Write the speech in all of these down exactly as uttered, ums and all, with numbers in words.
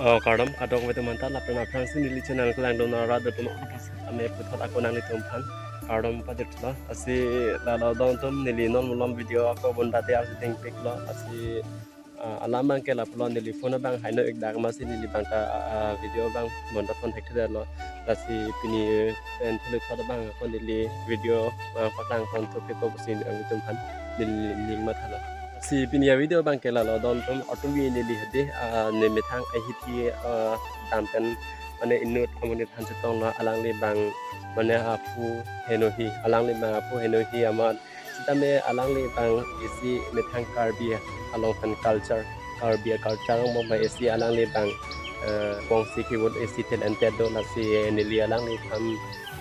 Oh, kardom kadokave atum aphanta, lapen aphrangsi neli channel kelang dun arat atum aphan ame puthot ako nanglitum aphan kardom padet lo. Lasi lalo don atum, neli non malom video ako bonta te arsi thengpik lo. Lasi, ah, alam abang ke lapulo, neli phone abang haino ik dak, amatsi neli abang ta, ah, video abang bonta phone thekthedet lo. Lasi pini pen thuluthot abang ako neli video, ah, paklang pon thupik ko pusi nanglitum aphan neli ning mathalo. Lasi pini a-video abang ke lalo don atum, artum bi neli hadi, ah, ne methang ahithi, ah, dam pen mane inut amonit aphan chetong lo, alangli abang mane aphu henohi, alangli abang aphu henohi amat sitame alangli abang isi methang Karbi along aphan culture, Karbi culture along abang isi alangli abang, eh, pongsi kevot isi talented do, lasi neli alangli aphan,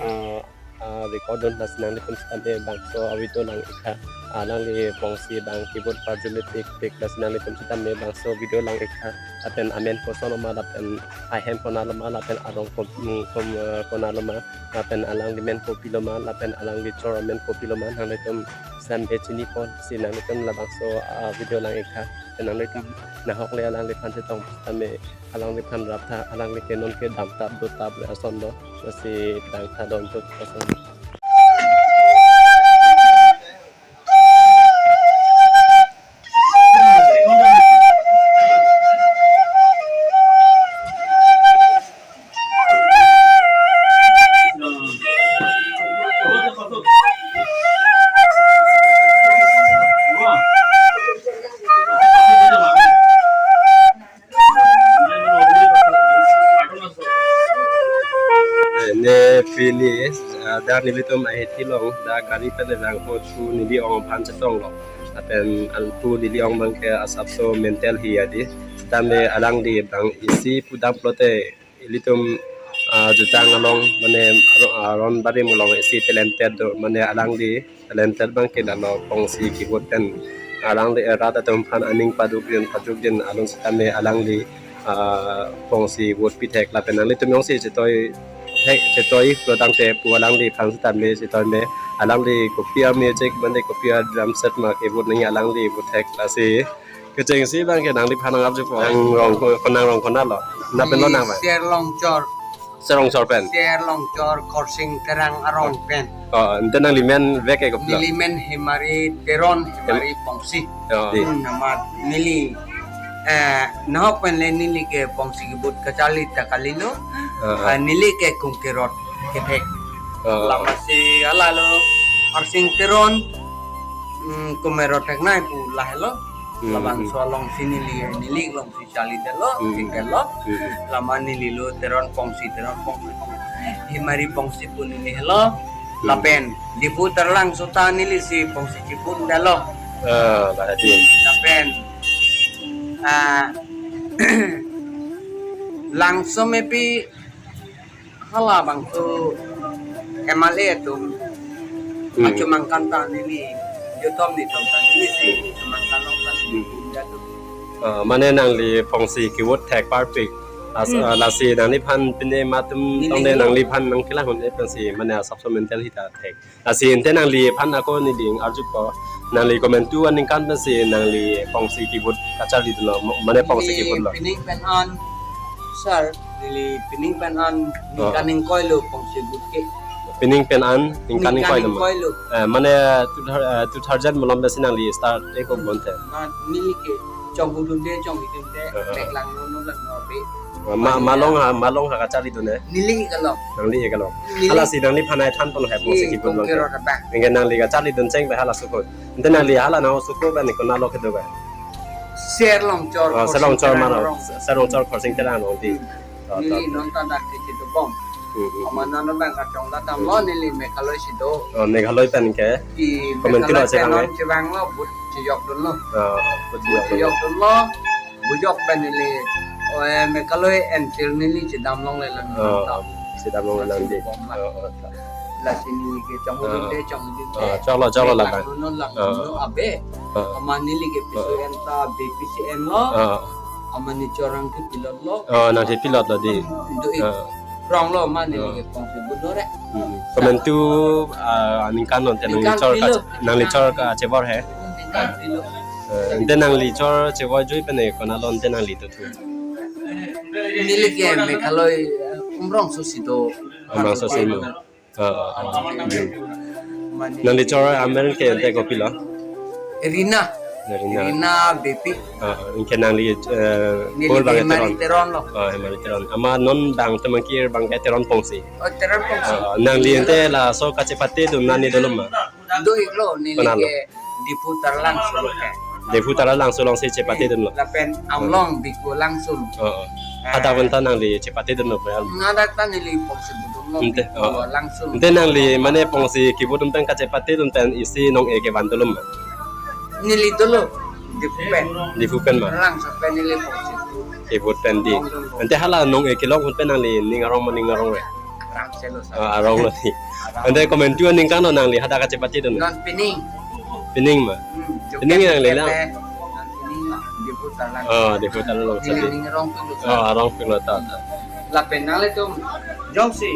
eh, ah, record dun, lasi nanglitum sitame bangso a-video lang ik tha. Alangli pongsi abang kevot parjumit pikpik, lasi nanglitum sitame bangso video lang ik tha. Lapen amen koson lo ma, lapen ahem konat lo ma, lapen arong ko-, mm, kom-, eh, konat lo ma, lapen alangli men kopilo ma, lapen alangli chor amen kopilo ma, nanglitum sitame chini pon, lasi nanglitum labangso a-video lang ik tha. Lapen nanglitum nahok le alangliphan chetong sitame alangliphan rap tha, alangli ke non ke damtap dotap le ason do, lasi dang tha don tut ason. Ne pini, ah, dak nelitum ahithi along dak gari pen vangpo, thu neli ong aphan chetong lo. Lapen an thu neli ong abang ke asapso mental hi adi. Sitame alangli abang isi pudam pulote ilitum, ah, Jutang along mane aro-, aron barim along isi talented do, mane alangli talented abang ke lalo pongsi kevot pen alangli rat atum aphan aning paduk din, paduk din along sitame alangli, ah, pongsi vot pithek, lapen nanglitum jongsi chetoi thek, chetoi pulo tangte pu alangliphan sitame chetoi me, alangli kopi a-music mane kopi a-drum set ma kevot nangji alangli vot thek, lasi kechengsi abang ke nangliphan nang-arjupo, nang rong ko-, konang rong konat lo. Nang pen lo nang ma? Serlongchor. Serlongchor pen. Serlongchor Khorsing Terang arong pen. Oh, ante nangli men vek ke kopilo? Neli men Hemari Teron, Hemari Pongsi. Oh. Hmm, amat neli, eh, nahok pen le neli ke pongsi kevot kacharli ta kalilo. Ah, ah. Ah, neli ke Kungkerot kethek. Ah. Lama si halalo Khorsing Teron, hmm, Kumerot theknai pu lahelo. Hmm, labangso alongsi neli, neli alongsi charlidetlo, hmm, thekdetlo. Hmm. Lama neli lo Teron Pongsi, Teron Pongsi, Hemari Pongsi pu neli helo. Hmm. Lapen Diphu Tarlangso ta neli si pongsi chipundetlo. Ah, lahadi. Lapen, ah, Langso mepi halabangso M L A atum, hmm, achumangkan ta neli, jotom nitom ta neli si chumangkan long ta neli, hmm, atum. Ah, mane nangli pongsi kevot thek parpik. As-, hmm, ah, lasi nangliphan pine matum, neli tongde lo. Nangliphan nangkelang hon e pensi mane asapso mental hi ta thek. Lasi ante nangliphan ako neli arjupo, nangli komantu aningkan pensi nangli pongsi kevot kacharli dunlo, mo-, mane pongsi, neli kevot lo? Pining pen an, sir, neli pining pen an, oh, ningkan ingkoi lo pongsi vot ke. Pining pen an, ningkan, ningkan ingkoi lo ma? Ingkoi lo. Eh, mane two thou-, eh, two thousand malom pensi nangli start e ko bonte? Ma, neli ke chonghudunde, chonghidunde, uh-huh, mek langno, no langno be. Ma, ma, malong ha, malong ha kacharli dun e? Neli ik along. Nangli ik along. Neli. Halasi nangliphan ai than pon hai pongsi, eh, kevot long ke. Kungkerot abang. Anke nangli kacharli dun cheng pen hala suko. Ante nangli hala nang suko pen konat lo kedo ba? Serlongchor, oh, Khorsing Serlongchor Terang mano, arong. Serlongchor Khorsing Terang arong di. Hmm. Oh, neli to, to. Non ta dak ke chitu bom. Hmm, hmm, hmm. Amat non abang kachongdat damlo, hmm, neli Meghalaya si do. Oh, Meghalaya pen ke? Di komantu lo Meghalaya pen chevang non e? Chevanglo, vot chejok dunlo. Oh, vot chejok dunlo. Chejok dunlo. Bujok pen neli, oh, eh, Meghalaya Enfield neli chedam longle lang. Oh, ta. Chedam longle lang di. Bom la. Oh, oh, ta. Lasi neli ke chonghudunde, ah, chonghudunde. Ah, choklo, choklo mek lang. Langno, langno, oh, abe. Ah. Amat neli ke, ah, P C N ta, B P C N lo. Ah. Amat neli chor nangkepilot lo. Oh, nangkepilot lo di. Do ik. Ah. Rong lo amat neli, ah, ke pongsi vot do re. Hmm. Komantu, ah, aningkan non te nangli, ningkan chor ka, pilo, nangli chor kachevor he. Ningkan pilo. Eh, ante nangli chor chevor jui pen e konat lo ante nangli to thu? Neli ke Meghalaya, eh, Umrongso si do. Umrongso si do. Ah, ah, ah. Mane nangli choro amen ke ante kopilo? Rina. Rina. Rina Beypi. Ah, ah, anke nangli, eh, neli bol bang Hemari Teron. Teron lo. Ah, Hemari Teron. Amat non bang teman kir bang ke Teron Pongsi. Oh, Teron Pongsi. Ah, nangli ante laso kachepatedun nani dolo ma? Do-iklo, neli konat lo? Ke Diphu Taralangso lo ke. Diphu Taralangso alongsi chepatedunlo. Lapen Anglong Bikhu Langso. Oh, oh. Ah. Hadak pen ta nangli chepatedunlo pe al? Hadak ta neli pongsi kivotdunlo. Ante, Bikhu, oh, oh. Langso. Ante nangli mane pongsi kivotdun pen kachepatedun pen isi nong-e kevan dolo ma? Neli dolo. Diphu pen. Diphu pen ma? Langso pen neli pongsi kivot pen dei. Ante hala nong-e kelong ahut pen nangli ning arong ma ning arong re? Arong selo sa. Ah, arong lo dei. Arong. Ante komantu aningkan lo nangli hadak kachepatedun? Non pining. Pining ma? Hmm, pining nangli lang? Non pining ma. Diphu Taralangso. Ah, Diphu Taralangso. Neli ning arongpiklo sa. Ah, arongpiklo ta, ta. Lapen nanglitum jongsi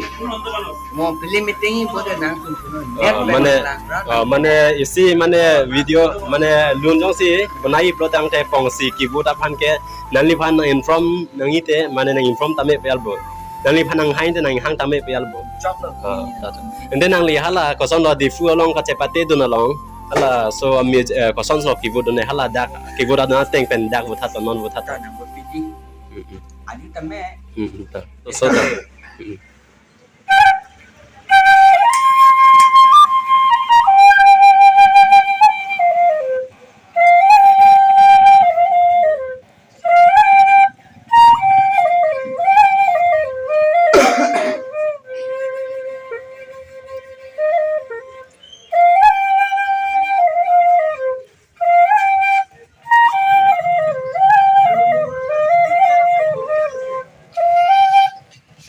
mo film meeting bode nangtum puno. Ah, net mane, lang, ah, mane isi mane video mane lun jongsi bonai upload tangte pongsi kivot aphan ke nangliphan nang-inform nangji te mane nang-inform tame pe al bo. Nangliphan nanghang te nanghang tame pe al bo. Choklo. Ah, ta, ta. Ante nangli hala kosonlo Diphu along kachepatedun along. Halaso ami, eh, kosonso kivotdun ne hala dak kivotdun ateng pen dak votha to non votha to? Dak nang vot pidi. Mm, mm. Adi tame. Mm, mm, ta. Laso ta. Mm, mm.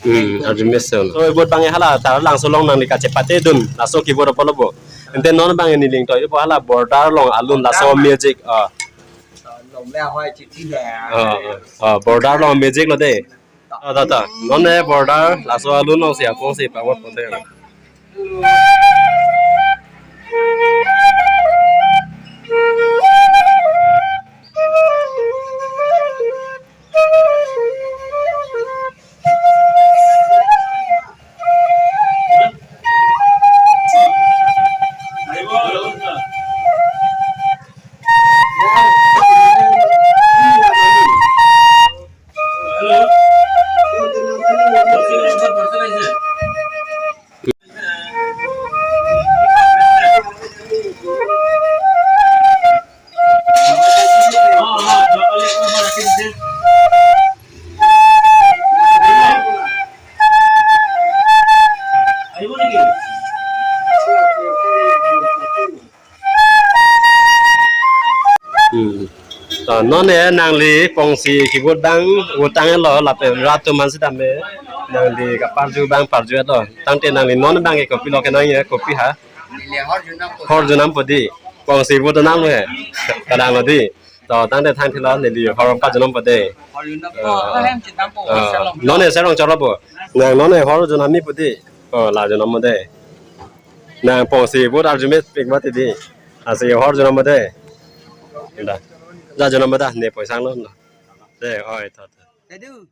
Hmm, arju mesen. So, kivot bang hala Taralangso along nangli kachepatedun, laso kivot apotlo bo. Ante non bang neli ling toi, ipo hala border along alun laso music, ah. Long le ahoi chithi le. Ah, ah, ah, border along music lo dei. Ta, ta, ta. Non e border, laso alun alongsi apongsi pavot pote. Hmm. To, non e nangli pongsi kivot bang utang lo lapen rat atum an sitame nangli kaparju bang parju to. Tangte nangli non bang ke kopilo kenang ya, kopi ha? Neli hor junam po. Hor junam po dei. Pongsi kivot nam he. Kadang lo dei. To, tangte thang thilo neli hor parju nam po dei. Hor junam po. Ah, ah. Hem chedam po. Ah, Sarlong. Non e Sarlong cholo po. Nang non e hor junam ni po dei. Oh, la junam mo dei. Nang pongsi kivot arju mepik mati dei. Lasi hor junam mo dei. Da. Da junam mo da, ne poisang lo. Dei, oi, to, to. Tedu.